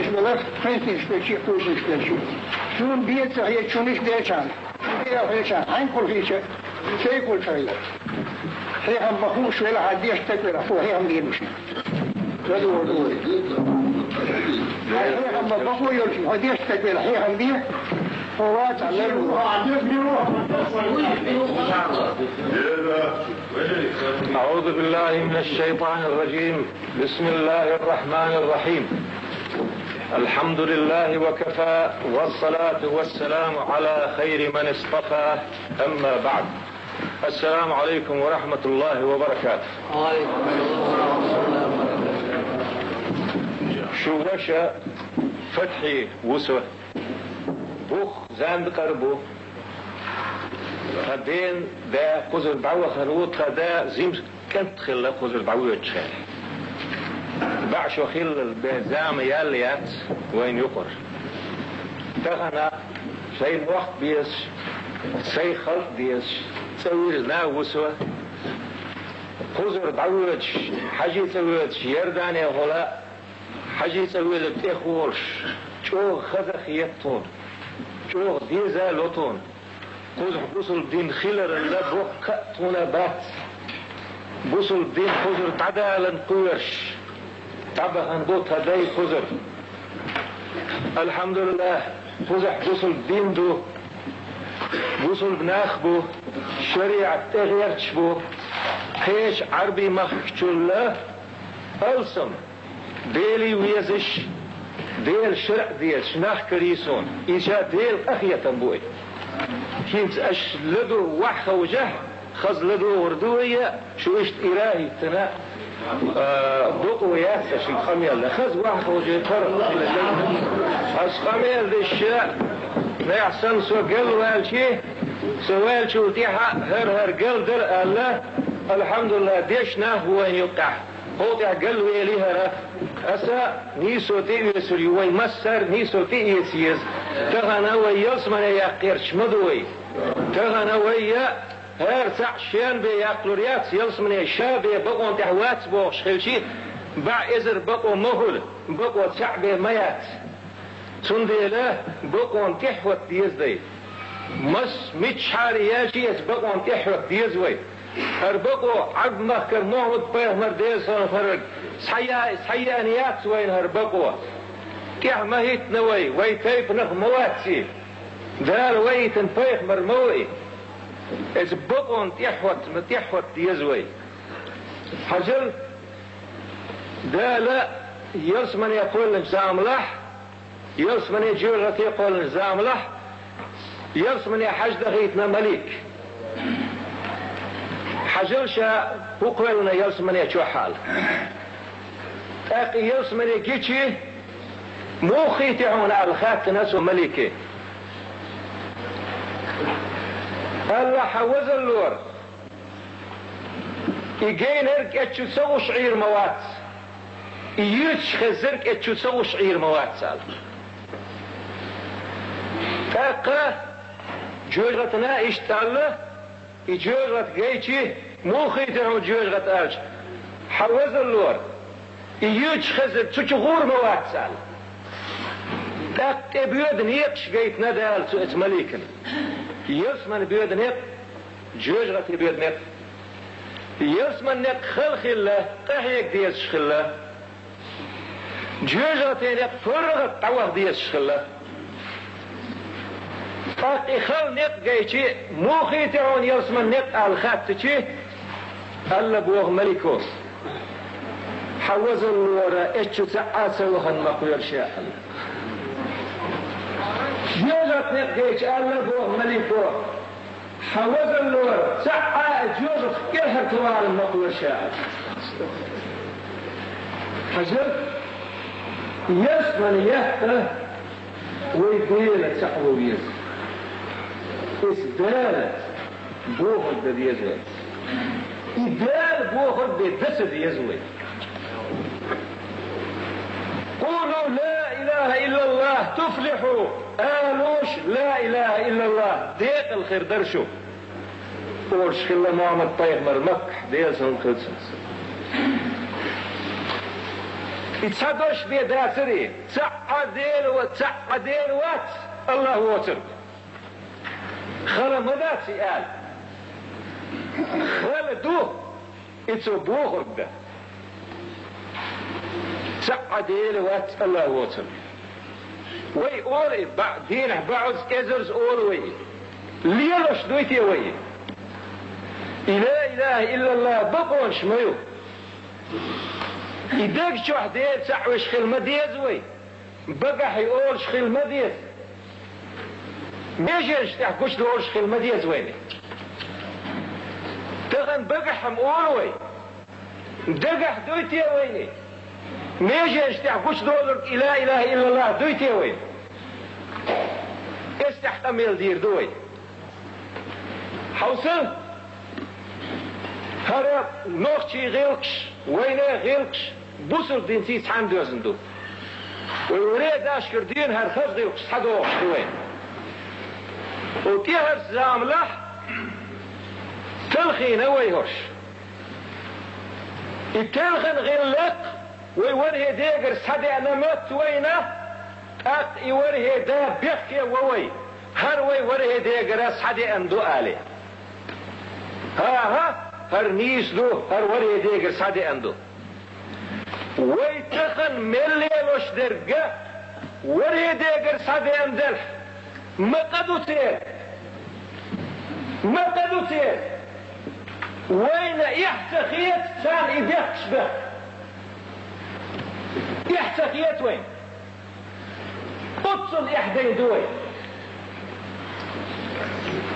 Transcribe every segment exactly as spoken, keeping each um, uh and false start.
Иштта велахь, хьайнца деш велчи, кхузахь деш велчи. Суна бен ца хетачунна иштта делчахьана. Хьайна кхуллуш хилча, сай кхуллуш хилла. Хьехам баха хууш велахь, хьан деш стаг велахь, хьо хьехам бен луш. Хьехам баха хууш йолчи, хьо деш стаг велахь, хьехам бе, хьо вац Ӏа лар ву. أعوذ بالله من الشيطان الرجيم. بسم الله الرحمن الرحيم. الحمد لله وكفى، والصلاة والسلام على خير من اصطفى، أما بعد. السلام عليكم ورحمة الله وبركاته. Шу ваша Фатхьи ву со. Бух зандакъара бу. Тха бен да кхузара дӀавахар ву, тха да жима кӀант хилла кхузара дӀавоьдучу хенахь. БӀе шо хиллал бен зама яьлла яц вайна юкъара. Тахана сайн мохк безаш, сайн халкъ дезаш, цӀа вирзина ву со. Кхузара дӀавоьдуш, хьажий цӀа воьдуш, Ярданехула хьажий цӀа велар тӀехволуш, чӀогӀа хаза хета тхуна, чӀогӀа деза а ло тхуна. Кхузахь бусулба дин хиларал боккха а тхуна бац. Бусулба дин кхузара дӀадаларна кхоьруш дӀабахана бу тхан дай кхузара. Алхьамдулиллах, кхузахь бусулба дин ду, бусулба нах бу, шариӀат тӀегӀерташ бу, кхечу Ӏарбийн махкачул алсам. Дела везаш, Делан шарӀ дезаш нах карий суна, иза ша Делан къахетам бу и. ХӀинца аша ладугӀу ваха ховшехь, хаза ладугӀур ду вай, шу иштта ирахӀиттина, а, бакъо яц аша шуьга къамел дан. Хаза ваха ховшехь, паргӀат хила. Аса къамел деш, нагахь санна со галваьлчи, со ваьллачул тӀаьхьа хӀара-хӀара гал дара аьлла, алхьамдулиллах, дешна нах бу вайна юккъехь. Кху тӀехь галвели хӀара. Аса нийсо тӀеоьцур ю, вай массара нийсо тӀеэца еза. Тахана вай ялсамане яккха гӀерташ ма ду вай. Тахана вай я хӀара цхьаъ шен бен яккхалур яц, ялсамане ша бен бакъонан тӀехь вац бохуш хилчи, бӀе эзар бакъо ма хуьлу, бакъо цхьаъ бен ма яц. Цундела бакъонан тӀаьхьахӀотта деза вай. Мас миччахьара яьлчи, эца бакъонан тӀаьхьахӀотта деза вай. ХӀара бакъо Ӏарб-махкара Мухьаммад-пайхамар, Делан салам хуьлда цунна, схьая-, схьаяьлла яц вайна хӀара бакъо. ТӀаьхьа ма хӀиттина вай, вай тайпанах ма вац и. Дала ваийтина пайхамар ма ву и. Эца бакъонан тӀаьхьахӀотта, тӀаьхьахӀотта деза вай. Хьажал, Дала ялсамане кхоьллинчу заманахь, ялсамане, жоьжахате кхоьллинчу заманахь, ялсамане хьажа дахийтина малик. Хьажал, ша хӀун кхоьллина ялсамане чохь аьлла. ТӀаккха и ялсамане гичи, муха хийти хьуна аьлла хаьттина цу малике. Аьлла, хьан вазаллора, и гайнарг эцчу ца гӀуш Ӏийр ма вац. И юьйцуш хезнарг эцчу ца гӀуш Ӏийр ма вац аьлла. ТӀаккха жоьжахатана иштта аьлла, и жоьжахат гайчи, муха хийти хьуна жоьжахат аьлча, хьан вазаллора, и юьйцуш хезнарг цу чу гӀур ма вац аьлла. ТӀаккха тӀе боьду некъаш гайтина Дала цу эца маликана. Ялсамане боьду некъ, жоьжахате боьду некъ. Ялсамане некъ хала хилла, къахьега дезаш хилла. Жоьжахате некъ паргӀат дӀаваха дезаш хилла. ТӀаккха и хала некъ гайчи, муха хийти хьуна ялсамане некъ аьлла хаьттичи, аьлла боху малико: «Хьан вазаллора, эцчу цхьа а ца вахана ма кхоьру ша», аьлла. Жоьжахате некъ гайчи, аьлла боху малико: «Хьан вазаллора, цхьа а жоьжахатин кӀелхьара ца вахана ма кхоьру ша». Хьажал, ялсамане етта вай Дела цхьаъ ван веза. Иза Дала бохург дан деза вай. И Дала бохург бен дан ца деза вай. «Къулу ла илаха иллаллах туфлиху», алуш, ла илаха иллаллах, декъала хир дара шу, олуш хилла Мухьаммад-пайхамар Маккахь, Делан салам хуьлда цунна. И цхьа дош бен дацаре, цхьа а Дела ва-, цхьа а Дела вац, Аллахь воцург. Хала ма дац и ала. Хала ду, и цо бохург дан. Цхьа а Дела вац, Аллахь воцург. Вай олу и баъ-, дийнахь баъ-, эзарза олу вай и. Лелош дуй те вай и? И ла илаха иллаллахь бакъонаш ма ю. И даг чохь Дела цхьаъ веш хила ма деза вай. Багахь и олуш хила ма деза. Меженаш тӀехь гучудолуш хила ма деза вайна. Тахана багахь-м олу вай. Дагахь дуй те вайна? Меженаш тӀехь гучудолург и ла илаха иллаллахь дуй те вайна? Эс тӀехь къамел дийр ду вай. Хьовса, хӀара нохчийн гӀиллакхаш, вайнехан гӀиллакхаш бусалба динций цхьаьна доьзна ду. Вай варе дашкара дуьйна хӀара хаза гӀиллакхаш схьадогӀуш ду вайна. Оцу тӀаьхьарчу заманахь талхийна вай хӀорш. И телхина гӀиллакх вай ворхӀе дегара схьадеана моьтту вайна, тӀаккха и ворхӀе да бехке во вай, хӀара вай ворхӀе дегара схьадеана ду алий. ХӀан-хӀа, хӀара нийса ду, хӀара ворхӀе дегара схьадеана ду. Вай тахана мел лелош дерг а ворхӀе дегара схьадеана делахь, ма къа ду церан. Ма къа ду церан. Вайна эхь ца хета царна и бехкаш бехк. Эхь ца хета вайна. Оццул эхь дайна ду вай.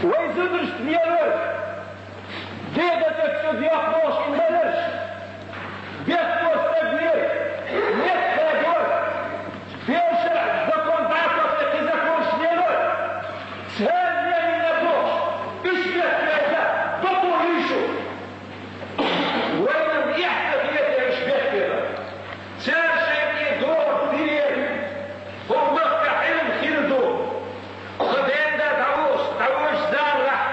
Вай зударшна лелор, дега тӀе чӀуг йоккхуш и маларш, бехкор стаг вер, меттахадор, бешара закон дӀасохье кхин законаш лелор, церан лелийна бохуш, уьш бехк вайна, бакъо вуй шу? Вайна эхь ца хетараш бехкера. Цара шайн тӀе догӀу дилера. ХӀокху махкахь Ӏилма хир ду. Тхан ден-да дӀавоьдуш, дӀавоьдуш заманахь,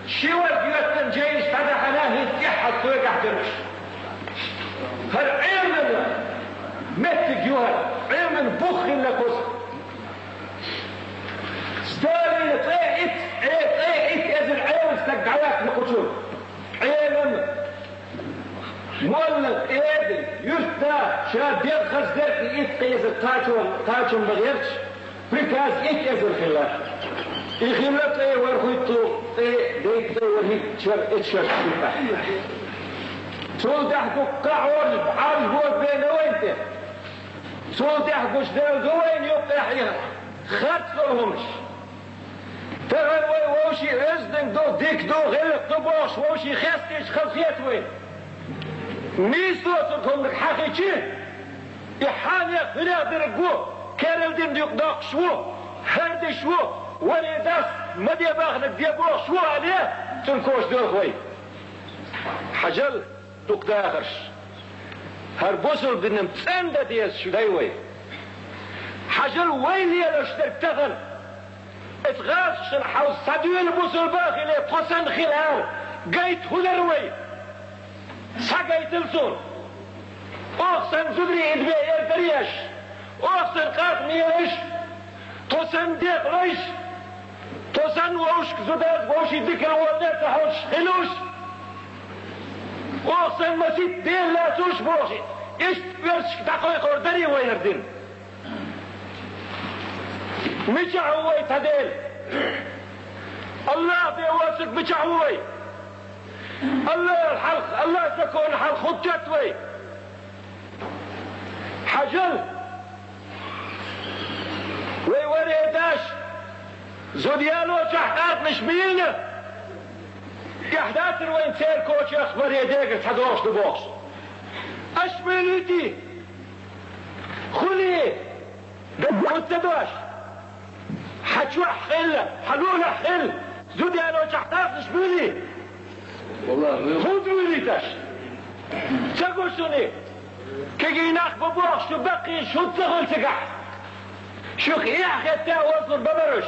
ши варг йоьттан жайнаш дӀадахьана хӀинца тӀаьххьара соьгахь дерг. ХӀара Ӏилман меттиг ю хӀара, Ӏилман бух хилла кхуза. Сталина цӀе итт, э, цӀе итт эзар Ӏелам стаг дӀаваьккхина кху чу. Ӏелам, молла, эда, юьртда ша дегӀ хаза дерг итт эзар кхачам, кхачам бан гӀерташ, приказ итт эзар хилла. И хилла цӀе ворхӀуьйту, цӀе дейтта, цӀе ворхӀуьйту шар, эцу шарчу юкъахь. Цул тӀаьхьа дуккха а Ӏоржа, Ӏаржа боху бен вайн тӀе. Цул тӀаьхьа гучудаьлла ду вайна юккъехь и харц долу хӀумаш. Тахана вай вовшийн оьзданг ду, дика ду, гӀиллакх ду бохуш, вовшийн хестийча хазахета вайна. Нийса доцург хӀуманиг хьан хи чу? И хьанех, хӀунех дерг ву, керла динан юкъа доккхуш ву, хӀардаш ву, варе дас, ма де баханарг де бохуш ву аьлла, цунна коча доьлху вай. Хьажал, дукха дахарш. ХӀара бусалба динан цӀенда дезаш дай вай. Хьажал вай лелаш дерг тахана. Эцу гӀазкхашна хьал схьадоьлу бусалба а хиле, тхо санна хила ала, гайта хӀун дара вай? Схьагайтал суна. Оха санна зударий идбе эр дара еш, оха санна къаркъа мелаш, тхо санна декъалойш, тхо санна вовшашка зуда, вовшийн дикал воллера ца хьожуш хилуш, оха санна масийтта Дела лацуш бохуш, иштта оьрсашка дӀакхойкхор дарий вай хӀара дин? Мичахь ву вай цхьа Дела? Аллах бен воцург мичахь ву вай? Аллахьал хьалха, Аллахьан законал хьалха хӀуттет вай? Хьажал, вай варе даш, зуда ялочохь къаркъанаш мийна, эхь дацара вайн церан кочех варе дегара цхьа догӀуш ду бохуш. Аш муьйлуьйтий? Хуьлий? Дан хӀун ца дош? Хьан чохь хилла, хьан лулахь хилла, зуда ялочохь къаркъанаш буьйлий? ХӀунда вуьйлуьйташ? Ца гу шуна? Кегий нах бу бохуш шу баккхийша хӀунда ца хуьлу цигахь? Шух эхь хетта озлур бабаруш.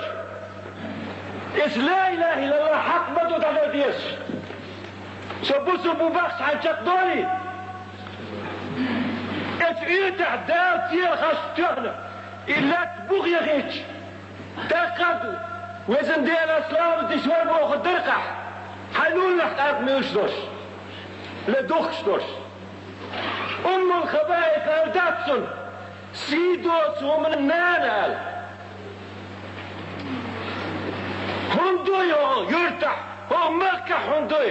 Иза ла илаха иллаллах хьакъ ма ду дӀадала дезаш. Со бусалба ву бахча хьан чекхдолий? Эцу уьйтахь Дала церан хашка тоьхна, и лаьтта бух яхийча, тӀаккха а ду, везан Дела, слава дисвар боху деркъахь, хьайн уллехь къаркъа муьйлуш долуш, ле духкуш долуш. Уммул хабаис аьлла дац цунна, сий доцу хӀуманан нана аьлла. ХӀунда дуй хӀокху юьртахь, хӀокху махкахь хӀунда дуй?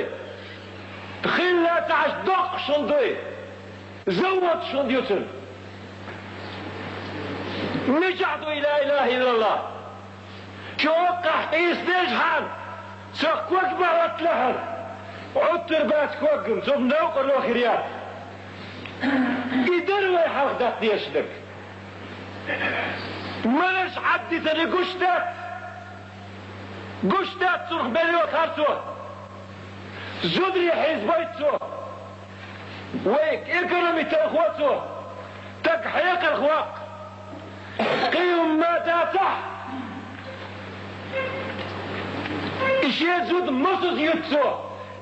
Хилла ца Ӏаш доккхуш хӀунда дуй? Завод шуна ю цуьнан. Мичахь дуй ла илаха иллаллах? Чоккхахь къийса деза хьан, цох ког ма хӀотталахьара, Ӏуттар бац коггам, цунна новкъарло хир яц. И дара вай хьалха даккха дезаш дерг. Маларш Ӏаддитарий гуш дац? Гуш дац цунах мел йоцу харцо? Зударий хьийзабайта цо. Вай экономика талхо цо, стаг хьекхарх ваккха. Кхин хӀумма дацахь, и шен зуда мосазза юьту цо,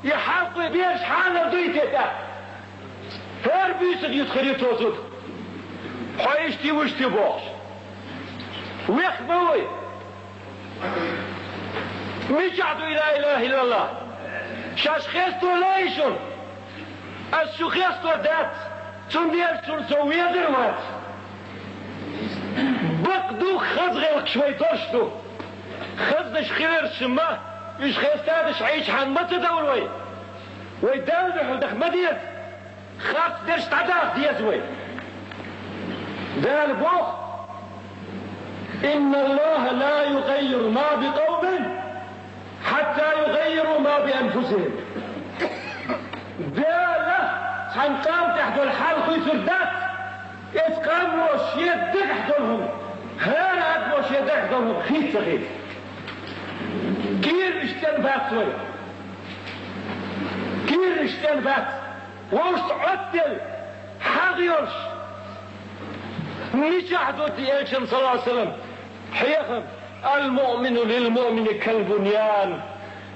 и хьалхой бераш хьанал дуй те тӀаккха? ХӀара буьйсанна юьту хир ю цо зуда. Хьо иштта ю, вуьшта ю бохуш. Вех ма вай. Мичахь дуй ла илаха иллаллах? Шаьш хесто лай шуна? Ас шу хесто дац, цундела шуна со везар а вац. Бакъ ду, хаза гӀиллакхаш вай долуш ду. Хазанаш хиларшна ма, уьш хестадаш Ӏийча хьан ма ца довла вай? Вай Далла дуьхьал даха ма деза. Харц дерш дӀадаха деза вай. Дала боху: «Инна Аллаха ла югаййиру ма би къавмин, хьатта югаййиру ма би анфусихим». Дала цхьана къам тӀехь долу хьал хуьйцур дац, эцу къамо шен дагахь долу хӀума, хӀара адамо шен дагахь долу хӀума хийца ца хийца. Кийра иштта бац вай. Кийра иштта бац. Вовшашца Ӏоттаделла, хьагӀ йолуш. Мичахь ду те элчан, саллаллаху алейхи ва саллям, хьехам: «Ал-муъмину лил-муъмини кал-буньян,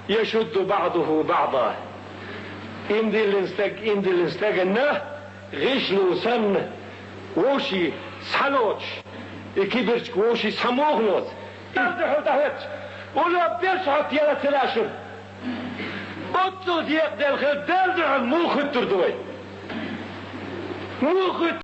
яшудду баъдуху баъда». Иман диллина стаг иман диллина стаганна гӀишло санна, вовшийн схьалоцуш, и кибарчиг вовшийн схьамухлоцу. Иза дуьхьал дӀахӀоьттуш, улло берш хьо тела ца лаьа шуна. Оццул декъаделла хилла Далла дуьхьал муха хӀуьттур ду вай? Муха хӀуьттур?